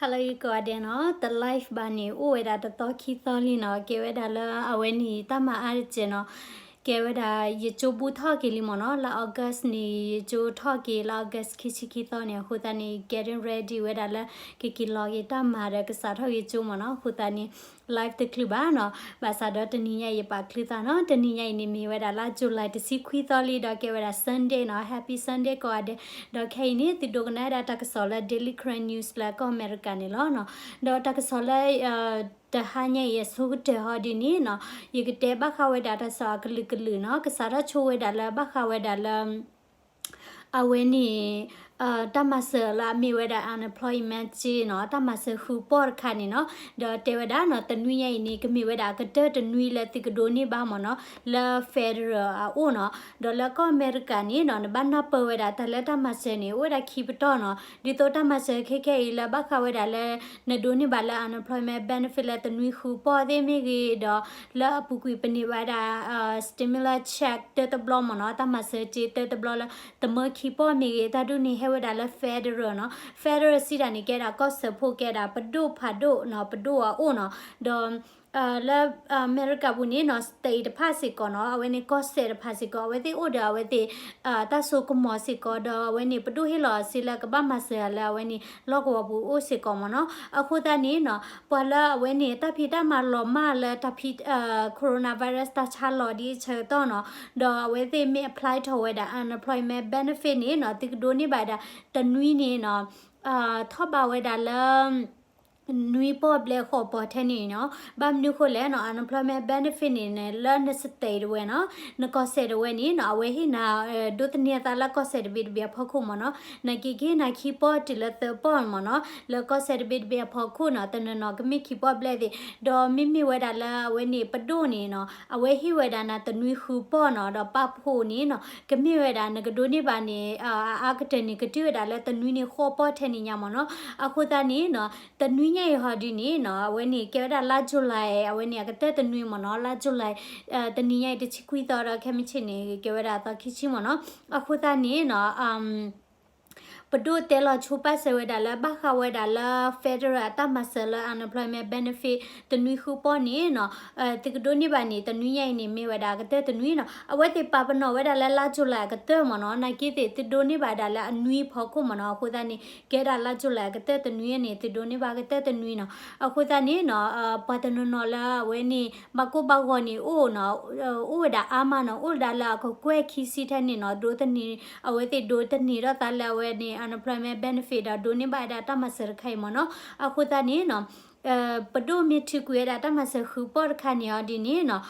ဟါလၢအဂ့ၤကိးဂၤဒဲးနီၤ, တ live ဘၣ်န့ၣ် အိၣ်ဝဲဒၣ်တသီခံသီလံနီၤ, ကဲဝဲဒၣ်လၢအဝဲန့ၣ် တၢ်မၤအါတစဲးနီၤ, ကဲဝဲဒၣ်ယကၠိဘူးထီၣ်က့ၤလံမ့ၢ်နီၤ, လၢ August န့ၣ် ယကၠိထီၣ်က့ၤ လၢ August ခံဆံခံသီန့ၣ်, အဃိသတးန့ၣ် getting ready ဝဲဒၣ်လၢ ကက့ၤလီၤက့ၤတၢ်မၤဒီးကစးထီၣ်က့ၤကၠိမ့ၢ်နီၤ, အဃိသတးန့ၣ် live တချုးဘၣ်နီၤ, ဘၣ်ဆၣ်ဒီးတနံၤညါအံၤယပာ်ချုးသးနီၤ, တနံၤညါအံၤန့ၣ်မ့ၢ်ဝဲဒၣ်လါ July တဆံခွံသီလံ, ဒီးကဲဝဲဒၣ် Sunday နီၤ, Happy Sunday ကိးဂၤဒဲး, ဒီးခဲအံၤန့ၣ် သုဒိကနၣ်ဝဲဒၣ်တၢ်ကစီၣ်လၢ Daily Karen News လၢကီၢ်အမဲရကၤန့ၣ်လီၤနီၤ, ဒီးတၢ်ကစီၣ်လၢ တဟါညါအံၤအဆိကတၢၢ်ဟီဒ်န့ၣ်နီၤ, ယကတဲဘၣ်ဃးဝဲဒၣ်တၢ်ကစီၣ်အကလုာ်ကလုာ်နီၤ, ကစးထီၣ်ဆိဝဲဒၣ်လၢဘၣ်ဃးဝဲဒၣ်လၢ အဝဲန့ၣ် တၢ်မၤစၢၤလၢအမ့ၢ်ဝဲဒၣ် unemployment စ့နီၤ, တၢ်မၤစၢၤဃုပီၢ်တခါန့ၣ်နီၤ, ဒီးတဲဝဲဒၣ်နီၤ, တနွံညါအံၤန့ၣ် ကမ့ၢ်ဝဲဒၣ်အကတၢၢ်တနွံလၢသုကဒိးန့ၢ်ဘၣ်မ့ၢ်နီၤ, လၢ federal အအိၣ်နီၤ, ဒီးလၢကီၢ်အမဲရကၤန့ၣ်နီၤ, နဘၣ်နၢ်ပၢၢ်ဝဲဒၣ်တၢ်လၢတၢ်မၤစၢၤန့ၣ် အိၣ်ဝဲဒၣ်ခံပတီၢ်နီၤ, ဒ်သိးတၢ်မၤစၢၤခဲခဲအံၤလၢဘၣ်ဃးဝဲဒၣ်လၢ နဒိးန့ၢ်ဘၣ်လၢ unemployment benefit လၢတနွံဃုပီၢ်သ့ၣ်မ့ၢ်ဂ့ၤ, ဒီးလၢအပူၤကွံာ်ပန့ၢ်ဘၣ်ဝဲဒၣ် stimulus check တၢတဘျီမ့ၢ်နီၤ, တၢ်မၤစၢၤစ့တၢတဘျီလၢ တမၢခံပီၢ်မ့ၢ်ဂ့ၤ, တၢ်ဒ်န့ၣ်ဟဲဝဲဒၣ်လၢ federal နီၤ, federal စံးတၢ်န့ၣ် ကဲဒၣ်ကီၢ်စၢဖှိၣ်ကဲဒၣ်ပဒိၣ်ဖးဒိၣ်နီၤ, ပဒိၣ်အအိၣ်နီၤ, ဒီး လၢ အမဲရကၤပူၤန့ၣ်နီၤ, state တဖၣ်စ့ၢ်ကီးနီၤ, အဝဲန့ၣ်ကီၢ်စဲၣ်တဖၣ်စ့ၢ်ကီး အဝဲသ့ၣ်အိၣ်ဒီးအဝဲသ့ၣ် တၢ်စိကမီၤစ့ၢ်ကီး, ဒီးအဝဲန့ၣ် ပဒိၣ်ဟ့ၣ်လီၤစ့လၢကဘၣ်မၤစၢၤလၢအဝဲန့ၣ် လီၢ်ကဝီၤပူၤအိၣ်စ့ၢ်ကီးမ့ၢ်နီၤ, အဃိသတးန့ၣ်နီၤ, ပှၤလၢအဝဲန့ၣ် တၢ်ဖံးတၢ်မၤလီၤမၢ်လၢတၢ်ဖံး coronavirus တၢ်ဆါလီၤဒ်အဆၢကတီၢ်နီၤ, ဒီးအဝဲသ့ၣ်မ့ၢ် apply ထီၣ်ဝဲဒၣ် unemployment benefit န့ၣ်နီၤ, သုကဒိးန့ၢ်ဘၣ်ဒၣ် တနွံန့ၣ်နီၤ, ထီၣ်ဘးဝဲဒၣ်လၢ နွံပီၢ်ဘျဲၣ်ဃိးပီၢ်ထဲန့ၣ်နီၤ, ဘၣ်မနုၤဃိလဲၣ်နီၤ, unemployment benefit န့ၣ်န့ၣ် လၢန state တဝဲနီၤ, နကီၢ်စဲၣ်တဝဲန့ၣ်နီၤ, အဝဲဟ့ၣ်နၤ ဒိးသန့ၤအသးလၢကီၢ်စဲၣ်တဘ့ၣ်တဘ့ၣ်အဖီခိၣ်မ့ၢ်နီၤ, နာ်က့ကဟ့ၣ်နၤခံပီၢ်တုၤလၢသၢပီၢ်မ့ၢ်နီၤ, လၢကီၢ်စဲၣ်တဘ့ၣ်တဘ့ၣ်အဖီခိၣ်နီၤ, တနီၤနီၤကမ့ၢ်ခံပီၢ်ဘျဲၣ်သ့ၣ်, ဒီးမ့မ့ၢ်ဝဲဒၣ်လၢအဝဲန့ၣ် ပဒိၣ်န့ၣ်နီၤ, အဝဲဟ့ၣ်ဝဲဒၣ်နၤတနွံဃုပီၢ်နီၤ, ဒီးပာ်ဖှိၣ်န့ၣ်နီၤ, ကမ့ၢ်ဝဲဒၣ်နကဒိးန့ၢ်ဘၣ်န့ၣ် အအါကတၢၢ်န့ၣ် ကတုၤဝဲဒၣ်လၢတနွံန့ၣ်ဃိးပီၢ်ထဲန့ၣ်ညါမ့ၢ်နီၤ, အဃိသတးန့ၣ်နီၤ, တနွံညါအံၤဟီဒ်န့ၣ်နီၤ, အဝဲန့ၣ်ကဲဝဲဒၣ်လါ July အဝဲန့ၣ်အကတၢၢ်တနွံမ့ၢ်နီၤ, လါ July တနံၤညါအံၤတဆံခွံသီဒီးခဲမုၢ်ဆ့ၣ်န့ၣ် ကဲဝဲဒၣ်အသီခံဆံမ့ၢ်နီၤ, အဃိသတးန့ၣ်နီၤ ပဒိၣ်တဲလီၤဆိပာ်စၢၤဝဲဒၣ်လၢဘၣ်ဃးဝဲဒၣ်လၢ federal အတၢ်မၤစၢၤလၢ unemployment benefit တနွံဃုပီၢ်န့ၣ်နီၤ, သုကဒိးန့ၢ်ဘၣ်န့ၣ် တနွံညါအံၤန့ၣ် မ့ၢ်ဝဲဒၣ်အကတၢၢ်တနွံနီၤ, အဝဲသ့ၣ်ပာ်ပနီၣ်ဝဲဒၣ်လၢလါ July အကတၢၢ်မ့ၢ်နီၤ, နာ်က့သ့ၣ်သုဒိးန့ၢ်ဘၣ်ဒၣ်လၢအနွံဖီခိၣ်မ့ၢ်နီၤ, အဃိသတးန့ၣ် ကဲဒၣ်လါ July အကတၢၢ်တနွံန့ၣ် သုဒိးန့ၢ်ဘၣ်အကတၢၢ်တနွံနီၤ, အဃိသတးန့ၣ်နီၤ, ပှၤတနီၤနီၤလၢအဝဲန့ၣ် ဘၣ်ကိၢ်ဘၣ်ဂီၤန့ၣ်အိၣ်နီၤ, အိၣ်ဝဲဒၣ်အါမးနီၤ, အိၣ်ဝဲဒၣ်လၢအကကွဲၢ်ခံဆံထဲန့ၣ်နီၤ, ဒိးတန့ၢ်, အဝဲသ့ၣ်ဒိးတန့ၢ်ထီၣ်သးလၢအဝဲန့ၣ် unemployment benefit ဒီးဒိးန့ၢ်ဘၣ်ဝဲဒၣ်တၢ်မၤစၢၤတခါအံၤမ့ၢ်နီၤ, အဃိသတးန့ၣ်နီၤ, ပဒိၣ်မ့ၢ်ထုးကွံာ်ဝဲဒၣ်တၢ်မၤစၢၤဃုပီၢ်တခါန့ၣ်အီၤဒ်န့ၣ်နီၤ,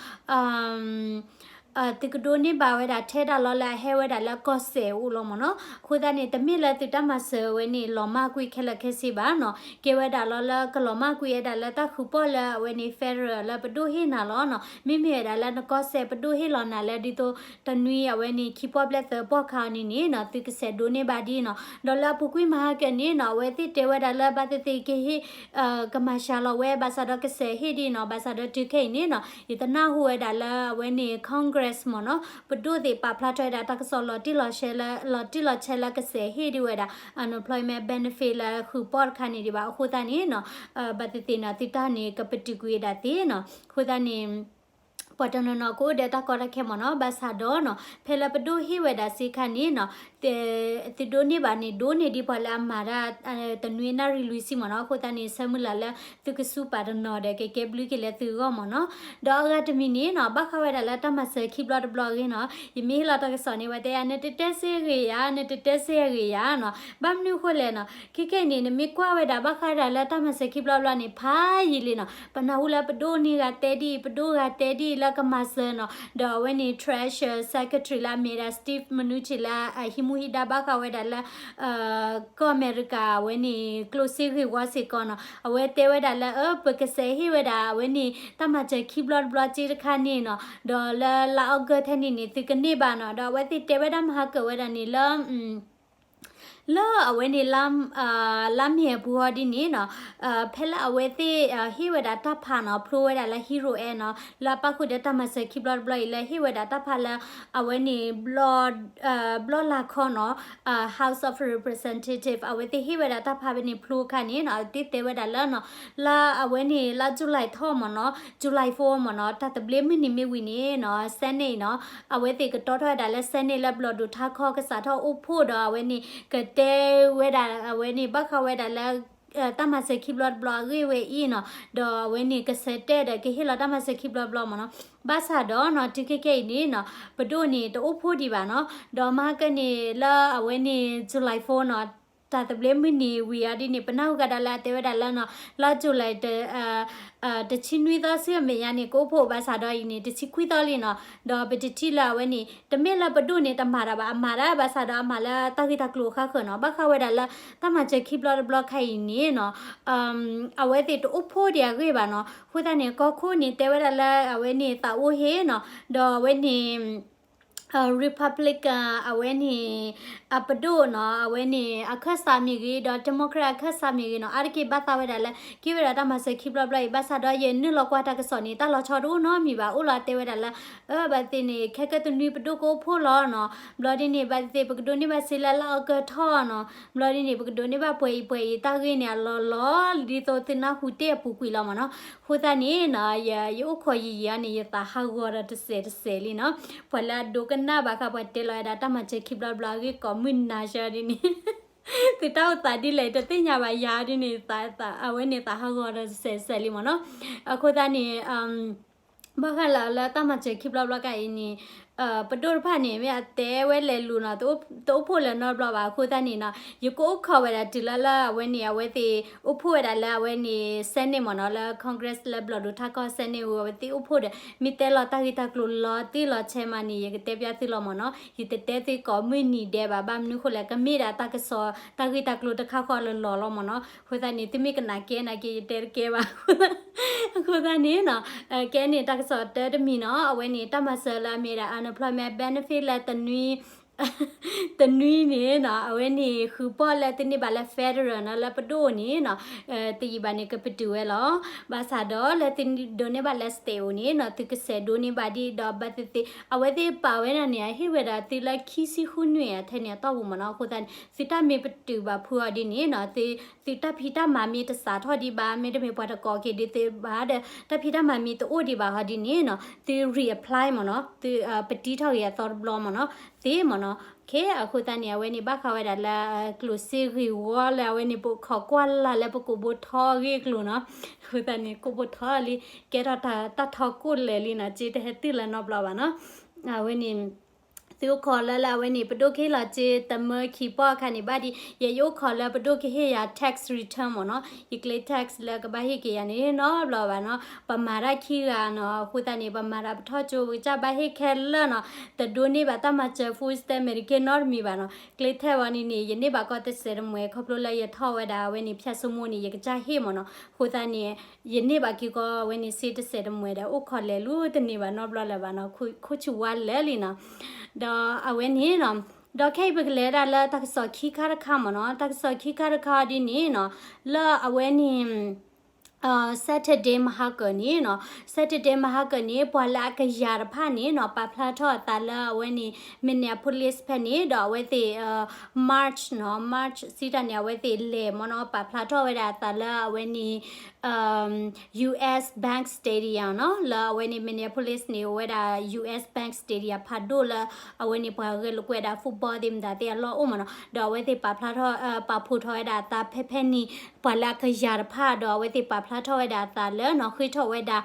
သုကဒိးန့ၢ်ဘၣ်ဝဲဒၣ်ထဲဒၣ်လီၤလၢအဟဲဝဲဒၣ်လၢကီၢ်စဲၣ်အအိၣ်လီၤမ့ၢ်နီၤ, အဃိသတးန့ၣ် တမ့ၢ်လၢသုတၢ်မၤစၢၤဝဲန့ၣ် လီၤမၢ်ကွံာ်ခဲလၢာ်ခဲဆ့ဘၣ်နီၤ, ကဲဝဲဒၣ်လီၤလၢကလီၤမၢ်ကွံာ်ဝဲဒၣ်လၢတၢ်ဃုပီၢ်လၢအဝဲန့ၣ် federal လၢပဒိၣ်ဟ့ၣ်နၤလီၤနီၤ, မ့မ့ၢ်ဝဲဒၣ်လၢနကီၢ်စဲၣ်ပဒိၣ်ဟ့ၣ်လီၤနၤလၢဒ်သိး တနွံအဝဲန့ၣ် ခံပီၢ်ဘျဲၣ်သၢပီၢ်ခါအီၤန့ၣ်န့ၣ်နီၤ, သုကစဲးဒိးန့ၢ်ဘၣ်ဒ်နီၤ, ဒီးလၢအပူၤကွံာ်မဟါကၢန့ၣ်နီၤ, အဝဲသ့ၣ်တဲဝဲဒၣ်လၢဘၣ်သ့ၣ်သ့ၣ်ကဟ့ၣ် ကမၤစှၤလီၤဝဲ ဘၣ်ဆၣ်ဒီးကစဲးဟ့ၣ်ဒ်နီၤ, ဘၣ်ဆၣ်ဒီးတုၤခဲအံၤန့ၣ်နီၤ, ယတနၢ်ဟူဝဲဒၣ်လၢအဝဲန့ၣ် Congress မ့ၢ်နီၤ, ပဒိၣ်သ့ၣ်ပာ်ဖျါထီၣ်ဝဲဒၣ်တၢ်ကစီၣ်လီၤတံၢ်လီၤဆဲးလၢ လီၤတံၢ်လီၤဆဲးလၢကစဲးဟ့ၣ်ဒ်ဝဲဒၣ် unemployment benefit လၢဃုပီၢ်တခါန့ၣ်ဒံးဘၣ်. အဃိသတးန့ၣ်နီၤ, ဘၣ်သ့ၣ်သ့ၣ်နီၤ, သုတၢ်န့ၣ်ကပတုာ်ကွံာ်ဝဲဒၣ်သ့နီၤ. အဃိသတးန့ၣ် ပှၤတနီၤနီၤကအိၣ်ဒီးတၢ်ကီတၢ်ခဲမ့ၢ်နီၤ, ဘၣ်ဆၣ်ဒီးနီၤ, ဖဲလၢပဒိၣ်ဟ့ၣ်ဝဲဒၣ်စ့ခါန့ၣ်နီၤ, သုဒိးန့ၢ်ဘၣ်န့ၣ် ဒိၣ်န့ၢ်ဒံးပှၤလၢအမၤတၢ် တနွံနၣ်ရံၣ်လွံၢ်ဆံမ့ၢ်နီၤ. အဃိသတးန့ၣ် ဆၢမုၢ်လၢ်လၢသုကစူးပာ်တနီၤဒီး ကကဲဘျုးက့ၤလၢသုဂီၢ်မ့ၢ်နီၤ. ဒီးအဂၤတမံၤန့ၣ်နီၤ, ဘၣ်ဃးဝဲဒၣ်လၢတၢ်မၤစၢၤခံဘျီတဘျီအဂ့ၢ်နီၤ, ယမ့ၢ်ဟ့ၣ်လီၤတၢ်ကစီၣ်န့ၣ် ပှၤတဲယၤ နတတဲစ့ဂ့ၤယၤ, နတတဲစ့ဂ့ၤယၤနီၤ. ဘၣ်မနုၤအဃိလဲၣ်နီၤ, ခဲခဲအံၤန့ၣ် နမ့ၢ်ကွၢ်ဝဲဒၣ် ဘၣ်ဃးဝဲဒၣ်လၢတၢ်မၤစၢၤခံဘျီတဘျီန့ၣ် ဖးယံာ်လံနီၤ. ပနၢ်ဟူလၢပဒိၣ်န့ၢ်ဂၤတဲဒ်အံၤ, ပဒိၣ်ဂၤတဲဒ်အံၤလၢကမၤစၢၤနီၤ. ဒီးအဝဲန့ၣ် Treasury Secretary လၢအမ့ၢ်ဒၣ် Steven Mnuchin လၢအဟံးမူဟံးဒါဘၣ်ဃးဝဲဒၣ်လၢ ကီၢ်အမဲရကၤ အဝဲန့ၣ် ကျိၣ်စ့ဂ့ၢ်ဝီစ့ၢ်ကီးနီၤ, အဝဲတဲဝဲဒၣ်လၢ အၢ ပကစဲးဟ့ၣ်ဝဲဒၣ် အဝဲန့ၣ် တၢ်မၤစၢၤခံဘျီတဘျီစ့တခါန့ၣ်နီၤ, ဒီးလၢလါအီကူးထဲန့ၣ်န့ၣ် သုကန့ၢ်ဘၣ်နီၤ. ဒီးအဝဲသ့ၣ်တဲဝဲဒၣ်မဟါကၢဝဲဒၣ်န့ၣ်လၢ လၢအဝဲန့ၣ် လါမ့ၤအပူၤဟီဒ်န့ၣ်နီၤ, ဖဲလၢအဝဲသ့ၣ်ဟ့ၣ်ဝဲဒၣ်တၢ်ဖးနီၤ, ဖျိဝဲဒၣ်လၢ Hero Air နီၤ, လၢအပၣ်ဃုာ်ဒီးတၢ်မၤစၢၤခံဘျီတဘျီအံၤ လၢဟ့ၣ်ဝဲဒၣ်တၢ်ဖးလၢ အဝဲန့ၣ် ဘျီလၤခီနီၤ, House of Representative အဝဲသ့ၣ်ဟ့ၣ်ဝဲဒၣ်တၢ်ဖးဖဲန့ၣ်ဖျိအခါန့ၣ်နီၤ, အဝဲသ့ၣ်တဲဝဲဒၣ်လၢနီၤ, လၢအဝဲန့ၣ် လါ July ထီၣ်မ့ၢ်နီၤ, July four မ့ၢ်နီၤ, တၢ်သဘျ့မုၢ်နံၤမ့ၢ်ဝံၤန့ၣ်နီၤ, Senate နီၤ, အဝဲသ့ၣ်ကတီထီၣ်ဝဲဒၣ်လၢ Senate လၢဘျီၣ်ဒိၣ်ထါခီကစးထီၣ်အိၣ်ဖှိၣ်ဒီး အဝဲန့ၣ်ကတဲဝဲဒၣ် အဝဲန့ၣ်ဘၣ်ဃးဝဲဒၣ်လၢ တၢ်မၤစၢၤခံဘျီတဘျီအဂ့ၢ်ဝဲအံၤနီၤ, ဒီးအဝဲန့ၣ်ကဆၢတဲာ်ဒီးကဟ့ၣ်လီၤတၢ်မၤစၢၤခံဘျီတဘျီမ့ၢ်နီၤ, ဘၣ်ဆၣ်ဒီးနီၤ တုၤခဲကနံၣ်အံၤန့ၣ်နီၤ, ပဒိၣ်န့ၣ်တအိၣ်ဖှိၣ်ဒံးဘၣ်နီၤ, ဒီးမဟါကန့ၣ်လၢအဝဲန့ၣ် July four နီၤ, တၢ်သဘျ့မုၢ်နံၤဝံၤအီၤဒ်န့ၣ် ပနၢ်ဟူကဒါလၢအတဲဝဲဒၣ်လၢနီၤ, လါ July တဆံနွံသီဆူအမဲာ်ညါန့ၣ် ကအိၣ်ဖှိၣ်ဘၣ်ဆၣ်ဒီးအံၤန့ၣ် တဆံခွံသီလံနီၤ, ဒီးပတထံၣ်လၢအဝဲန့ၣ် တမ့ၢ်လၢပဒိၣ်န့ၣ်တမၤတၢ်ဘၣ်, အမၤတၢ်ဘၣ်ဆၣ်ဒီးအမၤလၢတၢ်ဂ့ၢ်တၢ်ကျိၤအခါဃၢၤနီၤ, ဘၣ်ဃးဝဲဒၣ်လၢတၢ်မၤစၢၤခံဘျီတဘျီခါအံၤန့ၣ်နီၤ, အဝဲသ့ၣ်တအိၣ်ဖှိၣ်ဒံးအဂ့ၢ်ဘၣ်နီၤ, အဃိသတးန့ၣ် ကီၢ်ခိၣ်န့ၣ်တဲဝဲဒၣ်လၢအဝဲန့ၣ်သးအိၣ်ဟ့ၣ်နီၤ, ဒီးအဝဲန့ၣ် Republican အဝဲန့ၣ် အပဒိၣ်နီၤ, အဝဲန့ၣ်အခၢၣ်စးမ့ၢ်ဂ့ၤ ဒီး Democrat အခၢၣ်စးမ့ၢ်ဂ့ၤနီၤ, အါတက့ၢ်ဘၣ်သးဝဲဒၣ်လၢ က့ၤဝဲဒၣ်တၢ်မၤစၢၤခံဘျီတဘျီအံၤ, ဘၣ်ဆၣ်ဒီးယနုာ်လီၤကွၢ်တၢ်ကစီၣ်န့ၣ် တၢ်လီၤဆီတအိၣ်နီတမံၤဘၣ်, အိၣ်လီၤတဲဝဲဒၣ်လၢ အၢ ဘၣ်သ့ၣ်န့ၣ် ခဲကတနွံပဒိၣ်ကအိၣ်ဖှိၣ်လီၤနီၤ, ဘျီဒ်န့ၣ် ဘၣ်သ့ၣ်ပကဒိးန့ၢ်ဘၣ်စ့လၢလၢအကထီၣ်နီၤ, ဘျီဒ်န့ၣ် ပကဒိးန့ၢ်ဘၣ်ပှဲၤအံၤပှဲၤအံၤ တၢ်ဂ့ၢ်န့ၣ်အလီၢ်လီၢ် ဒ်သိးသုနၢ်ဟူတ့ၢ်အပူၤကွံာ်လီၤမ့ၢ်နီၤ, အဃိသတးန့ၣ်နီၤ ယအိၣ်ခိးယံာ်ယံာ်အီၤန့ၣ် ယသးဟးဂီၤဒီးတစဲးတစဲးလံနီၤ, ပှၤလၢအဒိကနၣ်ဘၣ်ဃးပှၤတဲလီၤဝဲဒၣ်တၢ်မၤစၢၤခံဘျီတဘျီအဂ့ၢ်ကိးမုၢ်နၤဆၢဒ်န့ၣ် သုတၢ်အိၣ်သးဒ်လဲၣ်တသ့ၣ်ညါဘၣ်ယၤဒ်န့ၣ်, အဝဲန့ၣ်သးဟးဂီၤဒီးတစဲးတစဲးလံမ့ၢ်နီၤ, အဃိသတးန့ၣ် ဘၣ်ဃးလၢလၢတၢ်မၤစၢၤခံဘျီတဘျီခါအံၤန့ၣ် ပဒိၣ်တဖၣ်န့ၣ် မ့ၢ်အတဲဝဲလဲၤလူၤနီၤ, တအိၣ်ဖှိၣ်လၢၤနီတဘျီဘၣ်, အဃိသတးန့ၣ်နီၤ ယကအိၣ်ခိးဝဲဒၣ်တုၤလၢလၢအဝဲန့ၣ် အဝဲသ့ၣ်အိၣ်ဖှိၣ်ဝဲဒၣ်လၢအဝဲန့ၣ် Senate မ့ၢ်နီၤ, လၢ Congress လၢဘျီၣ်ဒိၣ်ထါခီ Senate အဝဲသ့ၣ်အိၣ်ဖှိၣ်ဒီး မ့ၢ်တဲလီၤတၢ်ဂ့ၢ်တၢ်ကျိၤလီၤတံၢ်လီၤဆဲးမးန့ၣ် ယကတဲပျၢ်သုလီၤမ့ၢ်နီၤ, ယတတဲသုကိးမုၢ်နံၤဒဲးဘၣ်, ဘၣ်မနုၤဃိလဲၣ် ကမ့ၢ်ဒၣ်တၢ်ကစီၣ်တၢ်ဂ့ၢ်တၢ်ကျိၤတခါဃီလီၤလီၤလီၤမ့ၢ်နီၤ, အဃိသတးန့ၣ် သုမ့ၢ်ကနၣ်ကဲနာ်က့ ယတဲတကဲဘၣ် အဃိသတးန့ၣ်နီၤ, ကဲန့ၣ်တၢ်ကစီၣ်တၢတမံၤနီၤ, အဝဲန့ၣ်တၢ်မၤစၢၤလၢအမ့ၢ်ဒၣ် unemployment benefit လၢတနွံ တနွံန့ၣ်နီၤ, အဝဲန့ၣ်ဃုပီၣ်လၢသုန့ၢ်ဘၣ်လၢ federal နီၤ, လၢပဒိၣ်န့ၣ်နီၤ, တယံာ်ဘၣ်န့ၣ် ကပတုာ်ဝဲလီၤ. ဘၣ်ဆၣ်ဒီးလၢသုဒိးန့ၢ်ဘၣ်လၢ state အိၣ်န့ၣ်နီၤ, သုကစဲးဒိးန့ၢ်ဘၣ်ဒ်ဒီး ဘၣ်သ့ၣ်သ့ၣ် အဝဲသ့ၣ်ပာ်ဝဲဒၣ်န့ၣ် အဟ့ၣ်ဝဲဒၣ်သုလၢခံဆံဃုနွံအထဲန့ၣ်အတီၢ်ပူၤမ့ၢ်နီၤ, အဃိသတးန့ၣ် သုတၢ်မ့ၢ်ပတုာ်ဘၣ်ဖုအီၤဒ်န့ၣ်နီၤ, သုတၢ်ဖံးတၢ်မၤမ့ၢ်တစးထီၣ်ဒံးဘၣ်, မ့တမ့ၢ်ပှၤတကိးက့ၤဒံးသ့ဘၣ်ဒီး တၢ်ဖံးတၢ်မၤမ့ၢ်တအိၣ်ဒံးဘၣ်ဟီဒ်န့ၣ်နီၤ, သု reapply မ့ၢ်နီၤ, သုပတံထီၣ်က့ၤအသီတဘျီမ့ၢ်နီၤ, သ့မ့ၢ်နီၤ, ခဲအဃိသတးန့ၣ် အဝဲန့ၣ်ဘၣ်ဃးဝဲဒၣ်လၢ ကျိၣ်စ့ဂ့ၢ်ဝီလၢအဝဲန့ၣ် ပခိးကွၢ်လၢ်လၢပကိးဘိထီအဂ့ၢ်အကျိၤနီၤ, အဃိသတးန့ၣ် ကိးဘိထီလံ, ကဲထီၣ်တၢ်ထီကိၣ်လၢာ်လံနီၤ, က့တဟဲတုၤလၢၤနီတဘျီဘၣ်နီၤ, အဝဲန့ၣ် သုအိၣ်ခိးလၢလၢအဝဲန့ၣ် ပဒိၣ်ကဟ့ၣ်လီၤစ့တမၢခံပီၣ်အခါန့ၣ် ဘၣ်ဒ် ယဲယအိၣ်ခိးလၢပဒိၣ်ကဟ့ၣ်ယၤ tax return မ့ၢ်နီၤ, ယကျဲ tax လၢကဘၣ်ဟ့ၣ်က့ၤယၤန့ၣ်နီတဘျီဘၣ်နီၤ, ပမၤတၢ်ခံဂၤနီၤ, အဃိသတးန့ၣ် ပမၤတၢ်ပထီၣ်ကၠိ ပကစၢ်ဘၣ်ဟ့ၣ်ခဲလၢာ်နီၤ, တဒိးန့ၢ်ဘၣ်တၢ်မၤစၢၤ food stamp Medicaid နီတမံၤဘၣ်နီၤ, ကျဲ tax ဝဲန့ၣ်န့ၣ် ယန့ၢ်ဘၣ်ကီၢ်တစဲးတမှဲၤ ခီဖျိလၢယထီၣ်ဝဲဒၣ်အဝဲန့ၣ် ဖၠၣ်စိမိၣ်န့ၣ် ယကစၢ်ဟ့ၣ်မ့ၢ်နီၤ, အဃိသတးန့ၣ် ယန့ၢ်ဘၣ်က့ၤကီးအဝဲန့ၣ် စ့တစဲးတမှဲၤဒီး အိၣ်ခိးလဲၤလူၤတန့ၢ်ဘၣ်နီတဘျီလၢၤဘၣ်နီၤ, ခိၣ်ဆူၣ်ဝါလၢာ်လံနီၤ, ဒီးအဝဲန့ၣ်နီၤ, ဒီးခဲအံၤပကလဲၤဒၣ်လၢတၢ်ကစီၣ်ခံခါတခါမ့ၢ်နီၤ, တၢ်ကစီၣ်ခံခါတခါဒ်န့ၣ်နီၤ, လၢအဝဲန့ၣ် Saturday မဟါကၢန့ၣ်နီၤ, Saturday မဟါကၢန့ၣ် ပှၤလၢအကယၤတဖၣ်န့ၣ်နီၤ ပာ်ဖျါထီၣ်အသးလၢအဝဲန့ၣ် Minneapolis ဖဲန့ၣ် ဒီးအဝဲသ့ၣ် March နီၤ, March စံးတၢ်န့ၣ် အဝဲသ့ၣ်လဲၤမ့ၢ်နီၤ ပာ်ဖျါထီၣ်ဝဲဒၣ်အသးလၢအဝဲန့ၣ် US Bank Stadium နီၤ, လၢအဝဲန့ၣ် Minneapolis န့ၣ် အိၣ်ဝဲဒၣ် US Bank Stadium ဖးဒိၣ်လၢ အဝဲန့ၣ်ပှၤဂဲၤလိာ်ကွဲဒၣ် football သ့ၣ်မတၤသ့ၣ်အလီၢ်အိၣ်မ့ၢ်နီၤ, ဒီးအဝဲသ့ၣ်ပာ်ဖျါထီၣ် ပာ်ဖှိၣ်ထီၣ်ဝဲဒၣ်အသးဖဲဖဲန့ၣ် ပှၤလၢအကယၤတဖၣ် ဒီးအဝဲသ့ၣ်ပာ်ဖျါထီၣ်ဝဲဒၣ်အသးလၢနီၤ ဃ့ထီၣ်ဝဲဒၣ်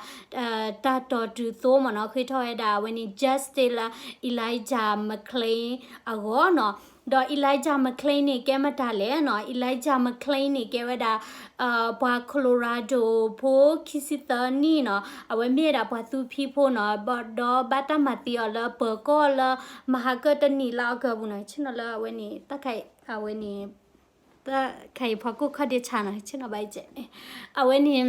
တၢ်တီၤတုၤသိမ့ၢ်နီၤ, ဃ့ထီၣ်ဝဲဒၣ်အဝဲန့ၣ် justice လၢ Elijah McClain အဂီၢ်နီၤ, ဒီး Elijah McClain န့ၣ် ကဲမတၤလဲၣ်နီၤ, Elijah McClain န့ၣ် ကဲဝဲဒၣ် ပှၤ Colorado ဖိခံဆံသၢနံၣ်နီၤ, အဝဲမ့ၢ်ဝဲဒၣ်ပှၤသူဖံးဖိနီၤ, ဒီးဘၣ်တၢ်မၤသံအီၤလၢပၢၤကီၢ်လၢ မဟါကၢတနံၣ်လါအီကူးပူၤနီၤ, ဆ့ၣ်နီၤလၢအဝဲန့ၣ် တၢ်ခါအံၤ အဝဲန့ၣ် တၢ်ခါအံၤဖီခိၣ်ခီၣ်ဒ့ဆါနီၤ, ဆ့ၣ်နီၤဘၣ်အံၤကဲးန့ၣ်, အဝဲန့ၣ်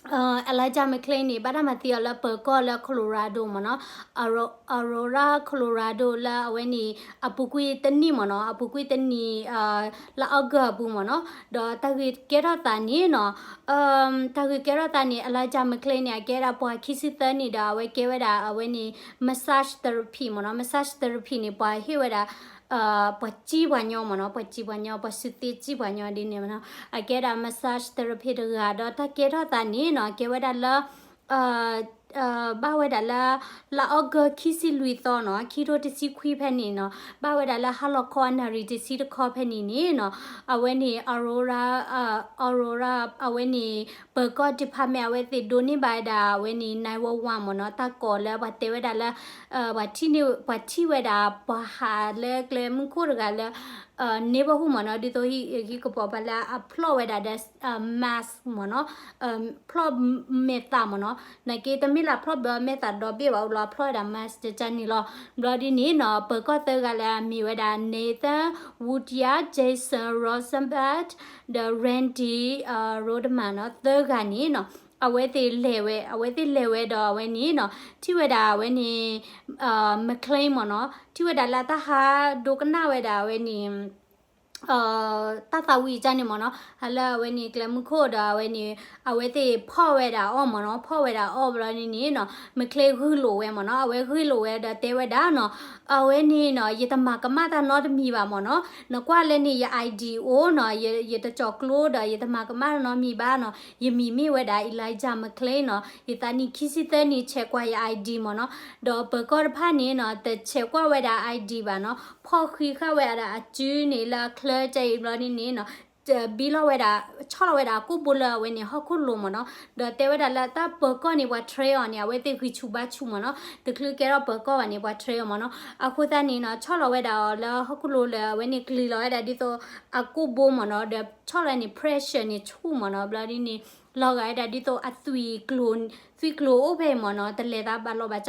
အ Elijah McClain န့ၣ် ဘၣ်တၢ်မၤသံအီၤလၢပၢၤကီၢ်လၢ Colorado မ့ၢ်နီၤ, Aurora Colorado လၢအဝဲန့ၣ် အပူၤကွံာ်တနံၣ်မ့ၢ်နီၤ, အပူၤကွံာ်တနံၣ် လါအီကူးအပူၤမ့ၢ်နီၤ, ဒီးတၢ်ဂ့ၢ်ကဲထီၣ်သးန့ၣ်နီၤ, တၢ်ဂ့ၢ်ကဲထီၣ်သးန့ၣ် Elijah McClain န့ၣ် အကဲဒၣ်ပှၤခံဆံသၢနံၣ်ဒီး အဝဲကဲဝဲဒၣ်အဝဲန့ၣ် massage therapy မ့ၢ်နီၤ, massage therapy န့ၣ် ပှၤဟ့ၣ်ဝဲဒၣ် ပှၤစံၣ်ပှၤညီမ့ၢ်နီၤ, ပှၤစံၣ်ပှၤညီ ပှၤစုသ့စံၣ်ပှၤညီဒ်န့ၣ်မ့ၢ်နီၤ, အကဲဒၣ် massage therapy တဂၤဒီး တၢ်ကဲထီၣ်သးန့ၣ်နီၤ ကဲဝဲဒၣ်လၢ ဘၣ်ဝဲဒၣ်လၢ လါအီကူးခံဆံလွံၢ်သီနီၤ ခံထိတဆံခွံဖဲန့ၣ်နီၤ, ဘၣ်ဝဲဒၣ်လၢဟါလီၤခီအနၣ်ရံၣ်တဆံတခီဖဲန့ၣ်န့ၣ်နီၤ, အဝဲန့ၣ် Aurora Aurora အဝဲန့ၣ် ပၢၤကီၢ် department အဝဲသ့ၣ်ဒိးန့ၢ်ဘၣ်ဝဲဒၣ်အဝဲန့ၣ် nine one one မ့ၢ်နီၤ, တၢ်ကိးလၢပှၤတဲဝဲဒၣ်လၢ ပှၤထံၣ်န့ၢ် ပှၤထံၣ်ဝဲဒၣ်ပှၤဟးလၢကျဲမုၢ်ခိၣ်တဂၤလၢ neighborhood မ့ၢ်နီၤ, ဒ်သိးဟံၣ်ကပီၤပှၤလၢအဖျီၣ်ဝဲဒၣ်ဒီး mask မ့ၢ်နီၤ, ဖျီၣ်မဲာ်သးမ့ၢ်နီၤ, နာ်က့တမ့ၢ်လၢဖျီၣ်ဘၢမဲာ်သးဒီဘ့ၣ်ဘၣ်အိၣ်လီၤ အဖျီၣ်ဝဲဒၣ် mask တကၢ်န့ၣ်လီၤ. ဘျီဒ်န့ၣ်နီၤ ပၢၤကီၢ်သၢဂၤလၢအမ့ၢ်ဝဲဒၣ် Nathan Woodyer, Jason Rosenblatt ဒီး Randy Rodeman နီၤ သၢဂၤန့ၣ်နီၤ အဝဲသ့ၣ်လဲၤဝဲ အဝဲသ့ၣ်လဲၤဝဲဒီးအဝဲန့ၣ်နီၤ ထံၣ်ဝဲဒၣ်အဝဲန့ၣ် McClain မ့ၢ်နီၤ ထံၣ်ဝဲဒၣ်လၢတၢ်ဟးဒိကနၣ်ဝဲဒၣ်အဝဲန့ၣ် တၢ်သးဝံၣ်ကၢ်န့ၣ်မ့ၢ်နီၤ ဟးလၢအဝဲန့ၣ် ကျဲမုၢ်ခိၣ်ဒီးအဝဲန့ၣ် အဝဲသ့ၣ်ဖီၣ်ဝဲဒၣ်အီၤမ့ၢ်နီၤ ဖီၣ်ဝဲဒၣ်အီၤဘျီန့ၣ်န့ၣ်နီၤ McClain ဂုာ်လိာ်ဝဲမ့ၢ်နီၤ အဝဲဂုာ်လိာ်ဝဲဒီးတဲဝဲဒၣ်နီၤ အဝဲန့ၣ်နီၤ ယတမၤကမၣ်တၢ်နီတမံၤဘၣ်မ့ၢ်နီၤ နကွၢ်လၢန့ၣ်ယ ID အိၣ်နီၤ ယတကၠီၤကျိဒီးယတမၤကမၣ်တၢ်နီတမံၤဘၣ်နီၤ ယမံၤမ့ၢ်ဝဲဒၣ် Elijah McClain နီၤ ယသးနံၣ်ခံဆံသၢနံၣ် ဆဲးကွၢ်ယ ID မ့ၢ်နီၤ ဒီးပၢၤကီၢ်တဖၣ်န့ၣ်နီၤ တဆဲးကွၢ်ဝဲဒၣ် ID ဘၣ်နီၤ ဖီၣ်ဃံဃာ်ဝဲဒၣ်အစုန့ၣ်လၢအချၢကၢ်အံၤဘျီန့ၣ်န့ၣ်နီၤ ဘံလီၤဝဲဒၣ် ဆီၣ်လီၤဝဲဒၣ်အကိၣ်ဘိလၢအဝဲန့ၣ်ဟီၣ်ခိၣ်လိၤမ့ၢ်နီၤ ဒီးတဲဝဲဒၣ်လၢတၢ်ပၢၤကီၢ်န့ၣ် ပှၤ train အီၤန့ၣ် အဝဲသ့ၣ်ဂံၢ်ဆူၣ်ဘါဆူၣ်မ့ၢ်နီၤ တချုးကဲထီၣ်ပၢၤကီၢ်ဘၣ်န့ၣ် ပှၤ train အီၤမ့ၢ်နီၤ အဃိသတးန့ၣ်နီၤ ဆီၣ်လီၤဝဲဒၣ်အီၤလၢဟီၣ်ခိၣ်လိၤလၢအဝဲန့ၣ် ကလံၤလီၤဝဲဒၣ်ဒ်သိးအကိၣ်ဘိမ့ၢ်နီၤ ဒီးဆီၣ်လီၤန့ၣ် pressure န့ၣ်ဆူၣ်မ့ၢ်နီၤ ဘျီဒ်န့ၣ် လီၤဂာ်ဝဲဒၣ်ဒ်သိးအသွံၣ်ကျိၤ သွံၣ်ကျိၤအိၣ်ဖဲအံၤမ့ၢ်နီၤ တလဲၤသးဘၣ်လီၤဘၣ်စး သွံၣ်ကျိၤ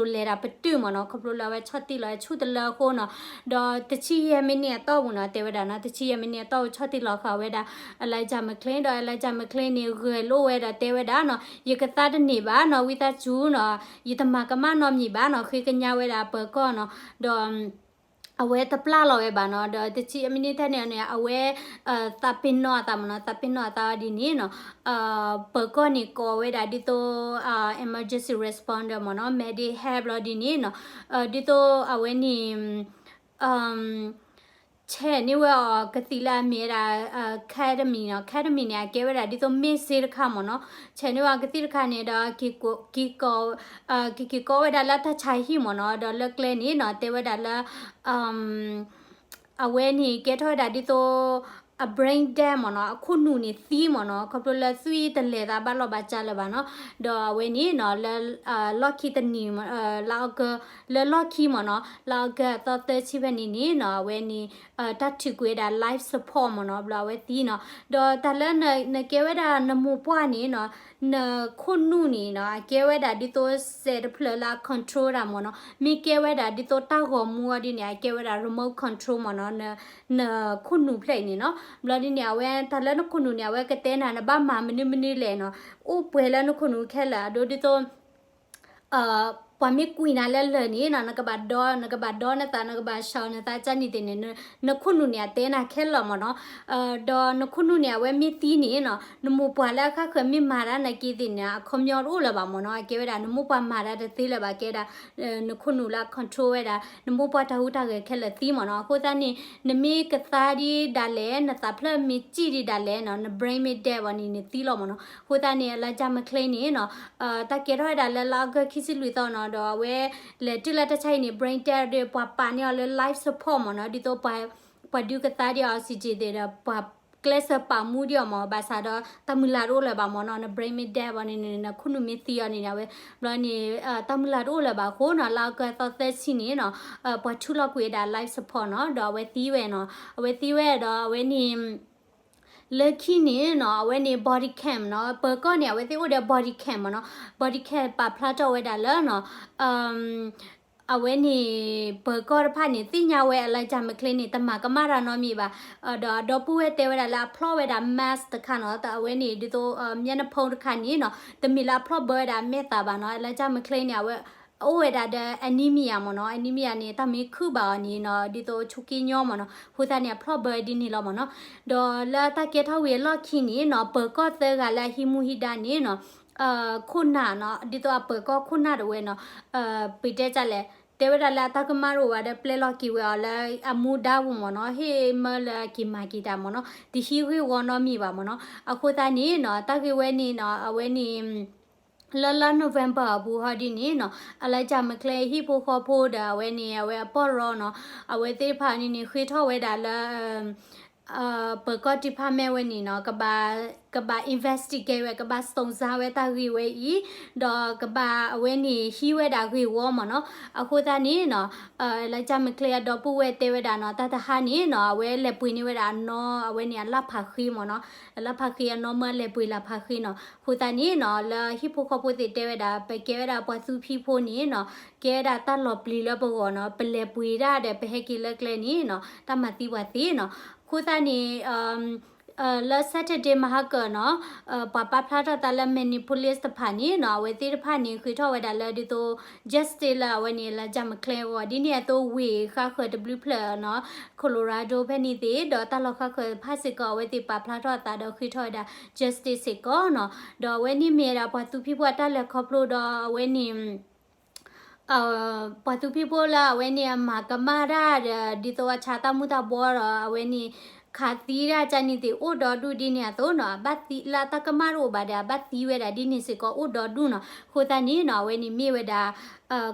လဲၤတၢ်ပတုာ်မ့ၢ်နီၤ ခီဖျိလၢအဝဲဆီၣ်တံၢ်လီၤဝဲဆူၣ်တလၢအဃိနီၤ ဒီးတဆံယဲၢ်မံးနံးအတီၢ်ပူၤနီၤ တဲဝဲဒၣ်နီၤ တဆံယဲၢ်မံးနံးအတီၢ်ပူၤ ဆီၣ်တံၢ်လီၤဃာ်ဝဲဒၣ် Elijah McClain ဒီး Elijah McClain န့ၣ် ဂဲၤလိာ်ဝဲဒီးတဲဝဲဒၣ်နီၤ ယကသါတန့ၢ်ဘၣ်နီၤ ဝံသးစူၤနီၤ ယတမၤကမၣ်နီတမံၤဘၣ်နီၤ ဃ့ကညးဝဲဒၣ်ပၢၤကီၢ်နီၤ ဒီး အဝဲတပျၢ်လီၤဝဲဘၣ်နီၤ ဒီးတဆံယဲၢ်မံးနံးတၢ်န့ၣ်န့ၣ် အဝဲ သးပ့ၤနီၣ်အသးမ့ၢ်နီၤ သးပ့ၤနီၣ်အသးအီၤဒ်န့ၣ်နီၤ ပၢၤကီၢ်န့ၣ်ကိးဝဲဒၣ်ဒ်သိး emergency responder မ့ၢ်နီၤ medic help လီၤဒ်န့ၣ်နီၤ ဒ်သိးအဝဲန့ၣ် ဆဲးန့ၢ်ဝဲအီၤကသံၣ်လၢအမ့ၢ်ဝဲဒၣ် ketamine နီၤ ketamine န့ၣ် အကဲဝဲဒၣ်ဒ်သိးမ့ၢ်စ့တခါမ့ၢ်နီၤ ဆဲးန့ၢ်ဝဲအီၤကသံၣ်တခါန့ၣ်ဒီး က့ၤကိး က့ၤကိးဝဲဒၣ်လၢတၢ်ဆါဟံၣ်မ့ၢ်နီၤ ဒီးလၢကျဲန့ၣ်နီၤ တဲဝဲဒၣ်လၢ အဝဲန့ၣ်ကဲထီၣ်ဝဲဒၣ်ဒ်သိး အ brain dead မ့ၢ်နီၤ အခိၣ်နူာ်န့ၣ်သံမ့ၢ်နီၤ ခီဖျိလၢသွံၣ်တလဲၤသးဘၣ်လီၤဘၣ်စးလၢၤဘၣ်နီၤ ဒီးအဝဲန့ၣ်နီၤ လၢ လီၢ်ခံတနံၤ လါအီကူး လၢလီၢ်ခံမ့ၢ်နီၤ လါအီကူးအသီသၢဆံဖဲန့ၣ်န့ၣ်နီၤ အဝဲန့ၣ် တၢ်ထုးကွံာ်ဝဲဒၣ် life support မ့ၢ်နီၤ ဘျီအဝဲသံနီၤ ဒီးတၢ်လၢနကဲဝဲဒၣ်နမိၢ်ပှၢ်န့ၣ်နီၤ နခိၣ်နူာ်န့ၣ်နီၤ အကဲဝဲဒၣ်ဒ်သိးစဲးတဖျၢၣ်လၢအ control တၢ်မ့ၢ်နီၤ မ့ၢ်ကဲဝဲဒၣ်ဒ်သိးတၢ်ဂီၤမူအီၤဒ်န့ၣ် အကဲဝဲဒၣ် remote control မ့ၢ်နီၤ နခိၣ်နူာ်ဖျၢၣ်အံၤန့ၣ်နီၤ ဘျီဒ်န့ၣ် အဝဲတၢ်လၢနခိၣ်နူာ်န့ၣ် အဝဲကတဲနၤ နဘၣ်မၤမနုၤမနုၤလဲၣ်နီၤ အိၣ်ပှဲၤလၢနခိၣ်နူာ်ခဲလၢာ် အဒိဒ်သိး ပှၤမ့ၢ်ကွံာ်နၤလၢလၢၢ်န့ၣ်နီၤ နကဘၣ်ဒီ နကဘၣ်ဒီနသး နကဘၣ်ဆှီနသးကၢ်န့ၣ်သ့ၣ်န့ၣ် နခိၣ်နူာ်န့ၣ် အတဲနၤခဲလၢာ်မ့ၢ်နီၤ ဒီးနခိၣ်နူာ်န့ၣ် အဝဲမ့ၢ်သံန့ၣ်နီၤ နမိၢ်ပှၢ်လၢအခါခၢးမ့ၢ်မၤတၢ်နာ်က့သ့ၣ်န့ၣ် အခီပညီတအိၣ်လၢၤဘၣ်မ့ၢ်နီၤ အကဲဝဲဒၣ် နမိၢ်ပှၢ်မၤတၢ်တသ့လၢၤဘၣ် ကဲဒၣ် နခိၣ်နူာ်လၢ control ဝဲဒၣ် နမိၢ်ပှၢ်တၢ်ဟူးတၢ်ဂဲၤခဲလၢာ်သံမ့ၢ်နီၤ အဃိသတးန့ၣ် နမ့ၢ်ကသါဒံးဒၣ်လဲာ် နသးဖျၢၣ်မ့ၢ်စံၣ်ဒံးဒၣ်လဲာ်နီၤ န brain မ့ၢ် dead ဘၣ်န့ၣ် နသံလီၤမ့ၢ်နီၤ အဃိသတးန့ၣ် Elijah McClain န့ၣ်နီၤ တၢ်ကဲထီၣ်ဝဲဒၣ်လၢလါအီကူးခံဆံလွံၢ်သီနီၤ ဒီးအဝဲ လဲၤတုၤလၢတၢ်ဆါဟံၣ်န့ၣ် brain dead ဒီး ပှၤပာ်န့ၢ်အီၤလၢ life support မ့ၢ်နီၤ ဒ်သိးပှၤ ပှၤဒုးကသါဒံးအီၤ oxygen သ့ၣ်ဒီး ပှၤကျဲးစၢးပာ်မူဒံးအီၤမ့ၢ် ဘၣ်ဆၣ်ဒီး တၢ်မုၢ်လၢ်တအိၣ်လၢၤဘၣ်မ့ၢ်နီၤ န brain မ့ၢ် dead ဘၣ်န့ၣ်န့ၣ် နခိၣ်နူာ်မ့ၢ်သံအီၤန့ၣ်န့ၣ် အဝဲ ဘျီန့ၣ် တၢ်မုၢ်လၢ်တအိၣ်လၢၤဘၣ်အဃိနီၤ လါအီကူးအသီသၢဆံန့ၣ်နီၤ ပှၤထုးလီၤကွံာ်ဝဲဒၣ် life support နီၤ ဒီးအဝဲသံဝဲနီၤ အဝဲသံဝဲဒီးအဝဲန့ၣ် လၢခံန့ၣ်နီၤ အဝဲန့ၣ် body cam နီၤ ပၢၤကီၢ်န့ၣ် အဝဲသ့ၣ်အိၣ်ဒီး body cam မ့ၢ်နီၤ body cam ပာ်ဖျါထီၣ်ဝဲဒၣ်လၢနီၤ အဝဲန့ၣ် ပၢၤကီၢ်တဖၣ်န့ၣ် သ့ၣ်ညါဝဲ Elijah McClain န့ၣ် တမၤကမၣ်တၢ်နီတမံၤဘၣ်. ဒီးအဒီပုၢ်ဝဲၢ်တဲဝဲဒၣ်လၢအဖျီၣ်ဝဲဒၣ် mask တခါနီၤ, အဝဲန့ၣ် ဒ်သိး မျက်နှာဖုံး တခါန့ၣ်နီၤ, တမ့ၢ်လၢအဖျီၣ်ဘၢဝဲဒၣ်အမဲာ်သးဘၣ်နီၤ. Elijah McClain န့ၣ် အဝဲ အိၣ်ဝဲဒၣ်ဒီး anemia မ့ၢ်နီၤ, anemia န့ၣ် တၢ်မ့ၢ်ခုၣ်ဘၣ်အီၤန့ၣ်နီၤ, ဒ်သိးဆူက့ညီမ့ၢ်နီၤ, အဃိသတးန့ၣ် အဖျီၣ်ဘၢဒ်န့ၣ်လီၤမ့ၢ်နီၤ. ဒီးလၢတၢ်ကဲထီၣ်ဝံၤအလီၢ်ခံန့ၣ်နီၤ, ပၢၤကီၢ်သၢဂၤလၢအဟံးမူဟံးဒါန့ၣ်နီၤ ခိၣ်နၢ်နီၤ, ဒ်သိးအပၢၤကီၢ်ခိၣ်နၢ်တဝဲနီၤ, ပတဲဒ်လဲၣ်, တဲဝဲဒၣ်လၢအတၢ်ကမၣ်တအိၣ်ဘၣ်ဒီး ပျဲလီၤက့ၤဝဲအီၤလၢအမူဒါပူၤမ့ၢ်နီၤ, ဟ့ၣ်မၢလၢက့ၤမၤက့ၤတၢ်မ့ၢ်နီၤ, တဟံးဂ့ၢ်ဝီနီတမံၤဘၣ်မ့ၢ်နီၤ. အဃိသတးန့ၣ်နီၤ, တၢ်ဂ့ၢ်ဝဲန့ၣ်နီၤ, အဝဲန့ၣ် လၢလါ November အပူၤဟီဒ်န့ၣ်နီၤ, Elijah McClain ဟံၣ်ဖိဃီဖိဒီးအဝဲန့ၣ် အဝဲအပီၢ်ရီနီၤ, အဝဲသ့ၣ်တဖၣ်န့ၣ်န့ၣ် ဃ့ထီၣ်ဝဲဒၣ်လၢ ပၢၤကီၢ် department ဝဲန့ၣ်နီၤ, ကဘၣ် ကဘၣ် investigate ဝဲ, ကဘၣ်စုံစမ်းဝဲတၢ်ဂ့ၢ်ဝဲအံၤ, ဒီးကဘၣ်အဝဲန့ၣ်ဟံးဝဲဒၣ်ဂ့ၢ်ဝီမ့ၢ်နီၤ. အဃိသတးန့ၣ်နီၤ, Elijah McClain အဒီပုၢ်ဝဲၢ်တဲဝဲဒၣ်နီၤ, တၢ်တဟါန့ၣ်နီၤ, အဝဲလဲၤပှ့ၤန့ၢ်ဝဲဒၣ်အနီ အဝဲန့ၣ်အလၣ်ဖးဃ့မ့ၢ်နီၤ, အလၣ်ဖးဃ့အနီမၢအလဲၤပှ့ၤလၣ်ဖးဃ့နီၤ. အဃိသတးန့ၣ်နီၤ, လၢဟံၣ်ဖိဃီဖိသ့ၣ်တဲဝဲဒၣ်, ပကဲဝဲဒၣ်ပှၤသူဖံးဖိန့ၣ်နီၤ, ကဲဝဲဒၣ်တၢ်လီၤပျံၤလၢပဂီၢ်နီၤ, ပလဲၤပှ့ၤဒၣ်ဒီးပဟဲက့ၤလၢကျဲန့ၣ်နီၤ, တၢ်မၤသံပှၤသ့နီၤ. အဃိသတးန့ၣ် လၢ Saturday မဟါကၢၤနီၤ, ပှၤပာ်ဖျါထီၣ်သးလၢ Minneapolis တဖၣ်န့ၣ်နီၤ, အဝဲသ့ၣ်တဖၣ်န့ၣ် ဃ့ထီၣ်ဝဲဒၣ်လၢဒ်သိး justice လၢအဝဲန့ၣ် Elijah McClain အဂီၢ်, ဒ်န့ၣ်အသိးဝ့ၢ်ဃါဃၢၤတဘျုးဖျၢၣ်နီၤ, Colorado ဖဲန့ၣ်သ့ၣ်, ဒီးတၢ်လီၢ်ဃါဃၢၤတဖၣ်စ့ၢ်ကီး အဝဲသ့ၣ်ပာ်ဖျါထီၣ်အသးဒီးဃ့ထီၣ်ဝဲဒၣ် justice စ့ၢ်ကီးနီၤ. ဒီးအဝဲန့ၣ်မ့ၢ်ဝဲဒၣ်ပှၤသူဖံးဖိအတၢ်လဲၤခီဖျိဒီးအဝဲန့ၣ် ပှၤသူဖံးဖိလၢအဝဲန့ၣ်အမၤကမၣ်တၢ်ဒီး ဒ်သိးအဆါတၢ်မူၤတၢ်ဘှီဒီး အဝဲန့ၣ် ခးသံဒၣ်ကန့ၣ်သ့ၣ် အိၣ်ဒီဒူၣ်ဒ်န့ၣ်အသိးနီၤ, အဘၣ်သံလၢအတၢ်ကမၣ်တအိၣ်ဘၣ်ဒီး အဘၣ်သံဝဲဒၣ်ဒ်န့ၣ်စ့ၢ်ကီး အိၣ်ဒီဒူၣ်နီၤ. အဃိသတးန့ၣ်နီၤ, အဝဲန့ၣ်မ့ၢ်ဝဲဒၣ်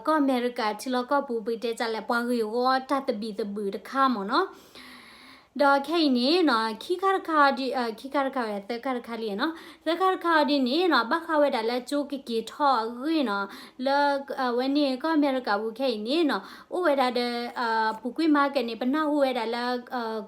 ကီၢ်အမဲရကၤထံလီၢ်ကီၢ်ပူၤ ပကတဲဒ်လဲၣ် ပှၤဂ့ၢ်ဝီတၢ်သဘံၣ်သဘုၣ်တခါမ့ၢ်နီၤ. ဒီးခဲအံၤန့ၣ်နီၤ, ခံခါတခါအီၤဒ်, ခံခါတခါဝဲ သၢခါတခါလံနီၤ. သၢခါတခါအီၤဒ်န့ၣ်နီၤ, ဘၣ်ဃးဝဲဒၣ်လၢကၠိကက့ၤထီၣ်အဂ့ၢ်နီၤ, လၢအဝဲန့ၣ်ကီၢ်အမဲရကၤပူၤခဲအံၤန့ၣ်နီၤ, အိၣ်ဝဲဒၣ်ဒီး ပူၤကွံာ်မၤကဲန့ၣ် ပနၢ်ဟူဝဲဒၣ်လၢ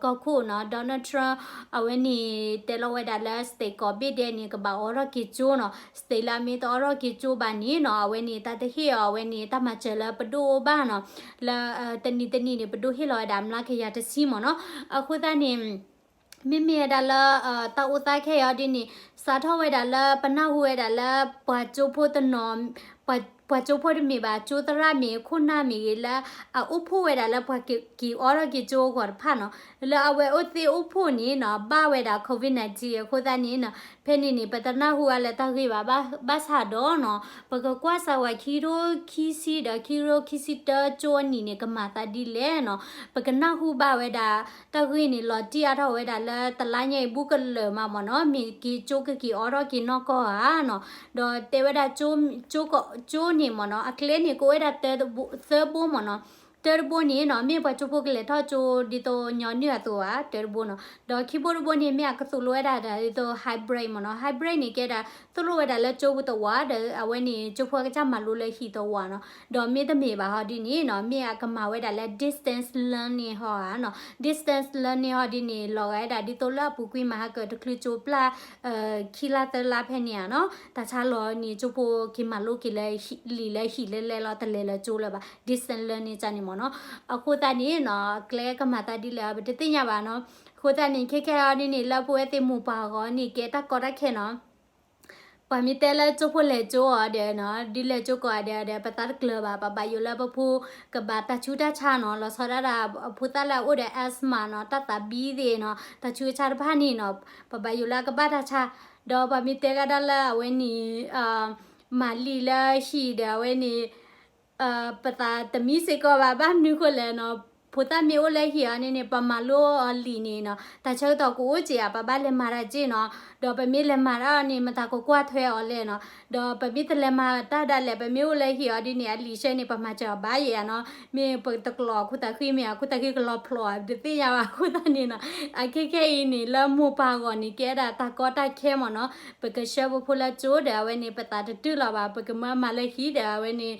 ကီၢ်ခိၣ်နီၤ, Donald Trump အဝဲန့ၣ်တဲလီၤဝဲဒၣ်လၢ state ကိးဘ့ၣ်ဒဲးန့ၣ် ကဘၣ်အိးထီၣ်က့ၤကၠိနီၤ, state လၢအမ့ၢ်တအိးထီၣ်က့ၤကၠိဘၣ်န့ၣ်နီၤ, အဝဲန့ၣ်တၢ်တဟ့ၣ်အီၤ အဝဲန့ၣ် တၢ်မၤစၢၤလၢပဒိၣ်အိၣ်ဘၣ်နီၤ, လၢတနံၤတနံၤန့ၣ် ပဒိၣ်ဟ့ၣ်လီၤဝဲဒၣ်မျးကယၤတဆံမ့ၢ်နီၤ. အဃိသတးန့ၣ် မ့မ့ၢ်ဝဲဒၣ်လၢ တၢ်အိၣ်သးခဲအံၤအီၤဒ်န့ၣ် စးထီၣ်ဝဲဒၣ်လၢပနၢ်ဟူဝဲဒၣ်လၢ ပှၤကၠိဖိတနီၤ ပှၤကၠိဖိတမ့ၢ်ဘၣ် ကၠိသရၣ်မ့ၢ်ဂ့ၤ ခိၣ်နၢ်မ့ၢ်ဂ့ၤ လၢအအိၣ်ဖှိၣ်ဝဲဒၣ်လၢပှၤက့ၤအိးထီၣ်က့ၤကၠိအဂီၢ်တဖၣ်နီၤ, လၢအဝဲအိၣ်သ့ၣ်အိၣ်ဖှိၣ်န့ၣ်နီၤ ဘၣ်ဝဲဒၣ် COVID nineteen အဃိသတးန့ၣ်နီၤ ဖဲန့ၣ်န့ၣ် ပတနၢ်ဟူအါလၢတၢ်ဂ့ၢ်ဘၣ်, ဘၣ်ဆၣ်ဒီးနီၤ ပကကွၢ်စၢၤဝဲခံကထိခံဆံဒီး ခံကထိခံဆံတၢ ကၠိအနံၣ်န့ၣ် ကမၤသးဒ်လဲၣ်နီၤ, ပကနၢ်ဟူဘၣ်ဝဲဒၣ် တၢ်ဂ့ၢ်န့ၣ် လီၤတံၢ်အါထီၣ်ဝဲဒၣ်လၢတလါညါအံၤ ဘူးကလၢာ်မးမ့ၢ်နီၤ, မ့ၢ်က့ၤကၠိကက့ၤအိးထီၣ်က့ၤနီၢ်ကီၢ်ဧါနီၤ, ဒီးတဲဝဲဒၣ် ကၠိန့ၣ်မ့ၢ်နီၤ အကျဲန့ၣ် ကအိၣ်ဝဲဒၣ်သၢဘိမ့ၢ်နီၤ, တၢတဘိန့ၣ်နီၤ မ့ၢ်ပှၤကၠိဖိကလဲၤထီၣ်ကၠိဒ်သိးညီနုၢ်အသိးဧါ တၢတဘိနီၤ, ဒီးခံဘိတဘိန့ၣ် မ့ၢ်အကသိၣ်လိဝဲဒၣ်ဒ်သိး hybrid မ့ၢ်နီၤ, hybrid န့ၣ် ကဲဒၣ်သိၣ်လိဝဲဒၣ်လၢကၠိပူၤတဝး ဒီးအဝဲန့ၣ် ကၠိဖိအကစၢ်မၤလိလၢဟံၣ်တဝးနီၤ, ဒီးမ့တမ့ၢ်ဘၣ်ဟီဒ်န့ၣ်နီၤ မ့ၢ်အကမၤဝဲဒၣ်လၢ distance learning ဟီဧါနီၤ, distance learning ဟီဒ်န့ၣ် လီၤဂာ်ဝဲဒၣ်ဒ်သိးလၢအပူၤကွံာ်မဟါကၢၤတချုးကၠိပျၢ် ခံလါသၢလါဖဲန့ၣ်ဧါနီၤ, တၢ်ဆါလီၤန့ၣ် ကၠိဖိက့ၤမၤလိက့ၤလၢလံာ်လၢဟံၣ်လၢလဲလီၤ တလဲၤလၢကၠိလၢၤဘၣ် distance learning န့ၣ်မ့ၢ်နီၤ, အဃိသတးန့ၣ်နီၤ ကျဲကမၤသးဒ်လဲၣ် ပတသ့ၣ်ညါဘၣ်နီၤ, အဃိသတးန့ၣ် ခဲခဲအံၤဒ်န့ၣ် လၢပဝဲသ့ၣ်မိၢ်ပၢ်အဂီၢ်န့ၣ် ကဲတၢ်ကီတၢ်ခဲနီၤ ပှၤမ့ၢ်တဲလၢကၠိဖိလဲၤကၠိအီၤဒီးနီၤ ဒ်လဲၤကၠိကိးဂၤဒဲးဒီး ပသးတကျၢၤဘၣ်, ပဘၣ်ယိၣ်လၢပဖိကဘၣ်တၢ်ဆူးတၢ်ဆါနီၤ, လီၤဆီဒၣ်တၢ်ဖိသၣ်လၢအအိၣ်ဒီး asthma နီၤ, တၢ်သးဘံသ့ၣ်နီၤ, တၢ်ဆူးတၢ်ဆါတဖၣ်န့ၣ်နီၤ, ပဘၣ်ယိၣ်လၢကဘၣ်တၢ်ဆါ, ဒီးပှၤမ့ၢ်တဲကဒါလၢအဝဲန့ၣ် မၤလံာ်လၢဟံၣ်ဒီးအဝဲန့ၣ် ပသးတမံစ့ၢ်ကီးဘၣ်, ဘၣ်မနုၤဃိလဲၣ်နီၤ, ဖိသၣ်မ့ၢ်အိၣ်လၢဟံၣ်အီၤန့ၣ်န့ၣ် ပမၤလိအီၤလံာ်န့ၣ်နီၤ, တၢ်ဆၢကတီၢ်ကအိၣ်က့ၤဧါ, ပဘၣ်လဲၤမၤတၢ်က့ၤနီၤ, ဒီးပမ့ၢ်လဲၤမၤတၢ်အီၤန့ၣ် မတၤကကွၢ်ထွဲအီၤလဲၣ်နီၤ, ဒီးပမ့ၢ်တလဲၤမၤတၢ်ဒၣ်လဲာ် ပမ့ၢ်အိၣ်လၢဟံၣ်အီၤဒ်န့ၣ် အလံာ်ဆှၢန့ၣ် ပမၤစၢၤအီၤဘၣ်ယဲၢ်ဧါနီၤ, မ့ၢ်ပတကျိးအခိၣ်သးဃံမ့ၢ် အခိၣ်သးဃံကလီၤဖျိးဧါ ပတသ့ၣ်ညါဘၣ်, အဃိသတးန့ၣ်နီၤ, အခဲခဲအံၤန့ၣ် လၢမိၢ်ပၢ်အဂီၢ်န့ၣ် ကဲဒၣ်တၢ်ကီတၢ်ခဲမ့ၢ်နီၤ, ပကဆှၢပဖိလၢကၠိဒီး အဝဲန့ၣ် ပသးတတုၤလီၤဘၣ်, ပကမၢမၤလၢဟံၣ်ဒီး အဝဲန့ၣ်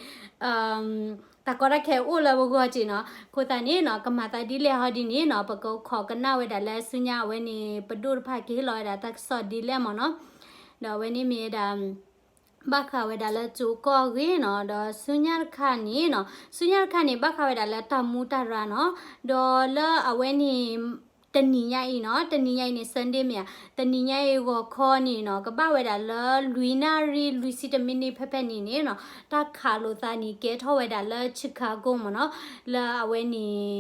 တၢ်ကီတၢ်ခဲအိၣ်လၢပဂီၢ်က့ၤနီၤ, အဃိသတးန့ၣ်နီၤ ကမၤသးဒ်လဲၣ်ဟီဒ်န့ၣ်နီၤ ပကခိးကနၣ်ဝဲဒၣ်လၢဆူညါအဝဲန့ၣ် ပဒိၣ်တဖၣ်ကဟ့ၣ်လီၤဝဲဒၣ်တၢ်ကစီၣ်ဒ်လဲၣ်မ့ၢ်နီၤ, ဒီးအဝဲန့ၣ်မ့ၢ်ဝဲဒၣ် ဘၣ်ဃးဝဲဒၣ်လၢကၠိကီၢ်အဂ့ၢ်နီၤ, ဒီးဆူညါတခါန့ၣ်နီၤ, ဆူညါတခါန့ၣ် ဘၣ်ဃးဝဲဒၣ်လၢတၢ်မူတၢ်ရၢ်နီၤ, ဒီးလၢအဝဲန့ၣ် တနံၤညါအံၤနီၤ, တနံၤညါအံၤန့ၣ် Sunday မ့ၢ်ဧါ, တနံၤညါအံၤဂီၤခီန့ၣ်နီၤ, ကဘၣ်ဝဲဒၣ်လၢလွံၢ်နၣ်ရံၣ်လွံၢ်ဆံတမံးနံးဖဲဖဲန့ၣ်န့ၣ်နီၤ, တၢ်ခးလိာ်သးန့ၣ် ကဲထီၣ်ဝဲဒၣ်လၢ Chicago မ့ၢ်နီၤ, လၢအဝဲန့ၣ်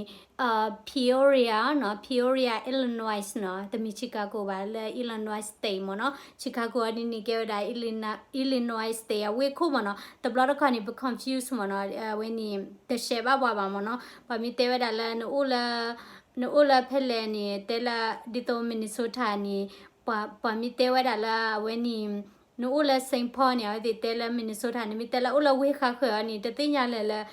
Peoria နီၤ, Peoria Illinois နီၤ, တမ့ၢ် Chicago ဘၣ်, လၢ Illinois State မ့ၢ်နီၤ, Chicago အီၤဒ်န့ၣ် ကဲဝဲဒၣ် Illinois State အဝ့ၢ်ခိၣ်မ့ၢ်နီၤ, တဘျီတခီၣ်န့ၣ် ပ confuse မ့ၢ်နီၤ, အဝဲန့ၣ် တရှဲဘၣ်ပှၤဘၣ်မ့ၢ်နီၤ, ပှၤမ့ၢ်တဲဝဲဒၣ်လၢ နအိၣ်လၢဖဲလဲၣ်န့ၣ် တဲလၢ ဒ်သိး Minnesota န့ၣ်, ပှၤမ့ၢ်တဲဝဲဒၣ်လၢအဝဲန့ၣ် နအိၣ်လၢ Saint Paul န့ၣ် အဝဲသ့ၣ်တဲလၢ Minnesota န့ၣ်, မ့ၢ်တဲလၢအိၣ်လၢဝ့ၢ်ဃါဃၢၤအီၤန့ၣ် တသ့ၣ်ညါလၢၤလၢ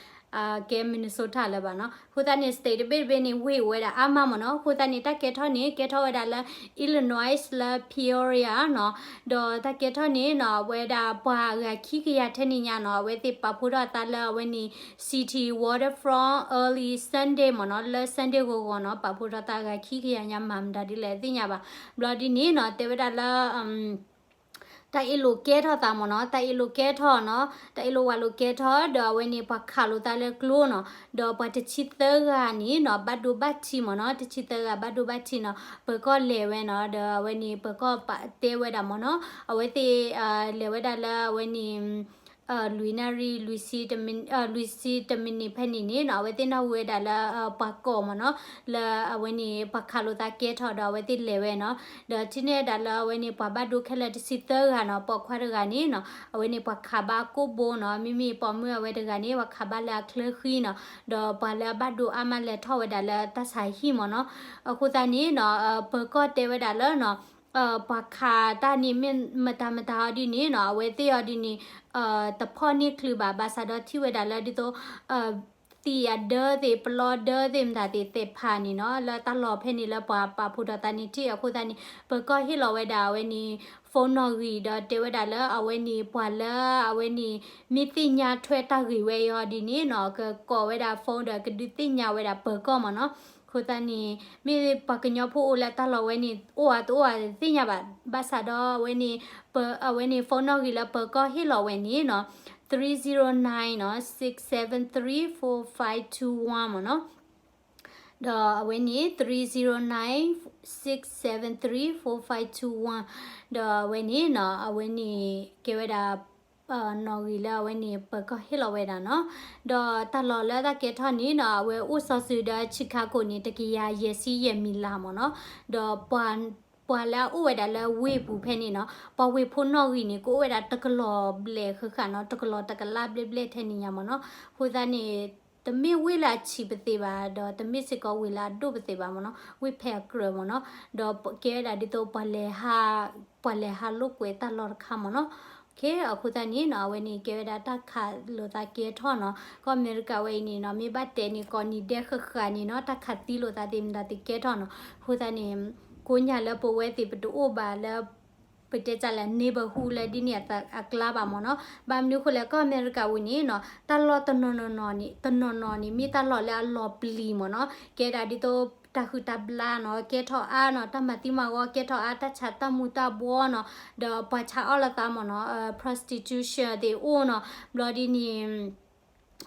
ကဲ Minnesota လၢၤဘၣ်နီၤ. အဃိသတးန့ၣ် state တဘ့ၣ်တဘ့ၣ်န့ၣ် ဝ့ၢ်အိၣ်ဝဲဒၣ်အါမးမ့ၢ်နီၤ. အဃိသတးန့ၣ် တၢ်ကဲထီၣ်န့ၣ် ကဲထီၣ်ဝဲဒၣ်လၢ Illinois လၢ Peoria နီၤ. ဒီးတၢ်ကဲထီၣ်န့ၣ်နီၤ အဝဲဒၣ်ပှၤအဂၤခံကယၤထဲန့ၣ်ညါနီၤ အဝဲသ့ၣ်ပာ်ဖှိၣ်ထီၣ်အသးလၢအဝဲန့ၣ် City Waterfront early Sunday မ့ၢ်နီၤ, လၢ Sunday ဂီၤဂီၤနီၤ ပာ်ဖှိၣ်ထီၣ်သးအဂၤခံကယၤညါ မၤမတၤဒ်လဲၣ်သ့ၣ်ညါဘၣ်. ဘျီဒ်န့ၣ်နီၤ တဲဝဲဒၣ်လၢ တၢ်အ့ၣ်လိာ်ကဲထီၣ်သးမ့ၢ်နီၤ, တၢ်အ့ၣ်လိာ်ကဲထီၣ်နီၤ, တၢ်အ့ၣ်လိာ်ဝးလိာ်ကဲထီၣ် ဒီးအဝဲန့ၣ် ပှၤခးလိာ်သးလၢကျိနီၤ, ဒီးပှၤတဆံသၢဂၤန့ၣ်နီၤ ဘၣ်ဒိဘၣ်ထံးမ့ၢ်နီၤ, တဆံသၢဂၤဘၣ်ဒိဘၣ်ထံးနီၤ, ပၢၤကီၢ်လဲၤဝဲနီၤ, ဒီးအဝဲန့ၣ် ပၢၤကီၢ်ပာ်တဲဝဲဒၣ်မ့ၢ်နီၤ, အဝဲသ့ၣ် လဲၤဝဲဒၣ်လၢအဝဲန့ၣ် လွံၢ်နၣ်ရံၣ် လွံၢ်ဆံတမံးနံးဖဲန့ၣ်န့ၣ်နီၤ, အဝဲသ့ၣ်နၢ်ဟူဝဲဒၣ်လၢ ပှၤကိးမ့ၢ်နီၤ, လၢအဝဲန့ၣ် ပှၤခးလိာ်သးကဲထီၣ်ဒီး အဝဲသ့ၣ်လဲၤဝဲနီၤ, ဒီးထံၣ်န့ၢ်ဝဲဒၣ်လၢအဝဲန့ၣ် ပှၤဘၣ်ဒိခဲလၢာ်တဆံသၢဂၤနီၤ, ပိာ်ခွါတဂၤန့ၣ်နီၤ အဝဲန့ၣ် ပှၤခးဘၣ်အကိၣ်ဘိနီၤ, မ့မ့ၢ်ပိာ်မုၣ်အဝဲတဂၤန့ၣ် ပှၤခးဘၣ်လၢအချၢဃံနီၤ, ဒီးပှၤလၢအဘၣ်ဒိအါမးလဲၤထီၣ်ဝဲဒၣ်လၢတၢ်ဆါဟံၣ်မ့ၢ်နီၤ. အဃိသတးန့ၣ်နီၤ ပၢၤကီၢ်တဲဝဲဒၣ်လၢနီၤ ပှၤခးတၢ်န့ၣ်မ့ၢ်မတၤမတၤအီၤဒ်န့ၣ်နီၤ, အဝဲသ့ၣ်အီၤဒ်န့ၣ် တဖီၣ်န့ၢ်ချုးဘၣ်, ဘၣ်ဆၣ်ဒီးထံၣ်ဝဲဒၣ်လၢဒ်သိး သံးအဒၢသ့ၣ် ပလီဒၢသ့ၣ်မတၤသ့ၣ်သဲးဖးန့ၣ်နီၤ, လၢတၢ်လီၢ်ဖဲန့ၣ်လၢပှၤပာ်ဖှိၣ်ထီၣ်သးန့ၣ်ထံၣ်. အဃိသတးန့ၣ် ပၢၤကီၢ်ဟ့ၣ်လီၤဝဲဒၣ်အဝဲန့ၣ် phone နီၣ်ဂံၢ်ဒီးတဲဝဲဒၣ်လၢအဝဲန့ၣ် ပှၤလၢအဝဲန့ၣ် မ့ၢ်သ့ၣ်ညါထွဲတၢ်ဂ့ၢ်ဝဲအံၤအီၤဒ်န့ၣ်နီၤ ကကိးဝဲဒၣ် phone ဒီးကဒုးသ့ၣ်ညါဝဲဒၣ်ပၢၤကီၢ်မ့ၢ်နီၤ. အဃိသတးန့ၣ် မ့ၢ်ပှၤကညီဖိအိၣ်လၢတၢ်လီၢ်ဝဲန့ၣ် အိၣ်ဧါတအိၣ်ဧါတသ့ၣ်ညါဘၣ်. ဘၣ်ဆၣ်ဒီးအဝဲန့ၣ် အဝဲန့ၣ် phone နီၣ်ဂံၢ်လၢပၢၤကီၢ်ဟ့ၣ်လီၤဝဲန့ၣ်နီၤ three zero nine နီၤ six seven three four five two one မ့ၢ်နီၤ. ဒီးအဝဲန့ၣ် three zero nine six seven three four five two one ဒီးအဝဲန့ၣ်နီၤ အဝဲန့ၣ် ကဲဝဲဒၣ် နီၣ်ဂံၢ်လၢအဝဲန့ၣ် ပၢၤကီၢ်ဟ့ၣ်လီၤဝဲဒၣ်နီၤ. ဒီးတၢ်လီၢ်လၢတၢ်ကဲထီၣ်န့ၣ်နီၤ အဝဲအိၣ်စီၤစုၤဒီး Chicago န့ၣ် တကယၤယဲၢ်ဆံယဲၢ်မံးလးမ့ၢ်နီၤ. ဒီးပှၤ ပှၤလၢအအိၣ်ဝဲဒၣ်လၢဝ့ၢ်ပူၤဖဲန့ၣ်နီၤ ပှၤဝ့ၢ်ဖိနီၣ်ဂံၢ်န့ၣ် ကအိၣ်ဝဲဒၣ်တကလီၤဘျဲၣ်ဃၣ်ဃၣ်နီၤ တကလီၤတကလးဘျဲၣ်ဘျဲၣ်ထဲန့ၣ်ညါမ့ၢ်နီၤ. အဃိသတးန့ၣ် တမ့ၢ်ဝ့ၢ်လၢအဆံးပသ့ဘၣ် ဒီးတမ့ၢ်စ့ၢ်ကီးဝ့ၢ်လၢအဒိၣ်ပသ့ဘၣ်မ့ၢ်နီၤ ဝ့ၢ်ဖဲအကြၢးမ့ၢ်နီၤ. ဒီးကဲဝဲဒၣ်ဒ်သိးပှၤလဲၤဟး ပှၤလဲၤဟးလိာ်ကွဲတၢ်လီၢ်တခါမ့ၢ်နီၤ. အဃိသတးန့ၣ်နီၤ အဝဲန့ၣ်ကဲဝဲဒၣ်တၢ်ခးလိာ်သးကဲထီၣ်နီၤ ကီၢ်အမဲရကၤဝဲအံၤန့ၣ်နီၤ မ့ၢ်ဘၣ်တဲန့ၣ် ကိးနံၤဒဲးဃၣ်ဃၣ်န့ၣ်နီၤ တၢ်ခးသံလိာ်သးသ့ၣ်မတၤသ့ၣ်ကဲထီၣ်နီၤ. အဃိသတးန့ၣ် ကိးညါလၢပဝဲသ့ၣ်ပတအိၣ်ဘၣ်လၢ ပတဲတၢ်လၢ neighborhood လၢဒ်န့ၣ်အကျါဘၣ်မ့ၢ်နီၤ. ဘၣ်မနုၤအဃိလဲၣ် ကီၢ်အမဲရကၤဝံၤန့ၣ်နီၤ တၢ်လီၢ်တနီၤနီၤန့ၣ် တနီၤနီၤန့ၣ် မ့ၢ်တၢ်လီၢ်လၢအလီၤပျံၤမ့ၢ်နီၤ ကဲဒၣ်ဒ်သိးတၢ်ဟုၣ်တၢ်ဘျါနီၤ ကဲထီၣ်အါနီၤ တၢ်မၤသံမၤဝီကဲထီၣ်အါ တၢ်ဆးတၢ်မူၤတၢ်ဘှီနီၤ ဒီးပှၤဆါအီၣ်လိာ်သးမ့ၢ်နီၤ prostitution သ့ၣ်အိၣ်နီၤ ဘျီဒ်န့ၣ်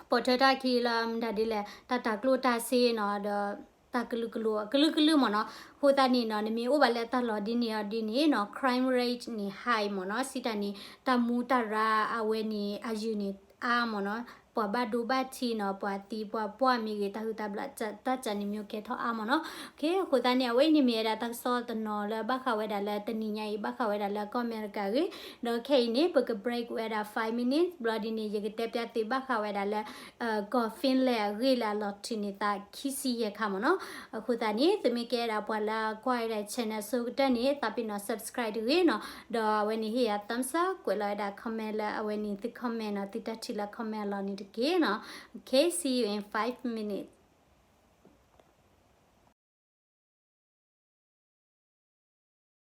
ပိာ်ထွဲတၢ်ခံလၢမတၤဒ်လဲၣ် တၢ်တၤကျိၣ်တၤစ့နီၤ ဒီးတၢ်ကလုာ်ကလုာ် အကလုာ်ကလုာ်မ့ၢ်နီၤ. အဃိသတးန့ၣ်နီၤ နမ့ၢ်အိၣ်ဘၣ်လၢတၢ်လီၢ်ဒ်န့ၣ်အီၤဒ်န့ၣ်နီၤ crime rate န့ၣ် high မ့ၢ်နီၤ စံးတၢ်န့ၣ် တၢ်မူတၢ်ရၢအဝဲန့ၣ် အယုၢ်န့ၣ်အါမ့ၢ်နီၤ ပှၤဘၣ်ဒိဘၣ်ထံးနီၤ ပှၤသံပှၤပှၢ်မ့ၢ်ဂ့ၤ တၢ်ဟုၣ်တၢ်ဘျါ တၢ်ကၢ်န့ၣ် မျိုးကဲထီၣ်အါမ့ၢ်နီၤ. အဃိသတးန့ၣ် အဝဲအံၤန့ၣ်မ့ၢ်ဝဲဒၣ်တၢ်ကစီၣ်တနီၤလၢဘၣ်ဃးဝဲဒၣ်လၢတနံၤညါအံၤ ဘၣ်ဃးဝဲဒၣ်လၢကီၢ်အမဲရကၤအဂ့ၢ် ဒီးခဲအံၤန့ၣ် ပက break ဝဲဒၣ် five minutes ဘျီဒ်န့ၣ် ယကတဲပျၢ်သုဘၣ်ဃးဝဲဒၣ်လၢ ကီၢ် Finland အဂ့ၢ်လၢအလီၤထုးန့ၢ်သးခံဆံယဲၢ်ခါမ့ၢ်နီၤ. အဃိသတးန့ၣ် သုမ့ၢ်ကဲဒၣ်ပှၤလၢကွၢ်ဝဲဒၣ် channel အဆိကတၢၢ်န့ၣ် သးပ့ၤနီၣ် subscribe တဂ့ၤနီၤ. ဒီးအဝဲန့ၣ်ဟ့ၣ်ယၤ thumbs up ကွဲးလီၤဝဲဒၣ် comment လၢအဝဲန့ၣ်သု comment နီၤ သုတၢ်ထံၣ်လၢ comment အလီၢ်န့ၣ်တက့ၢ်နီၤ. Okay, see you in five minutes.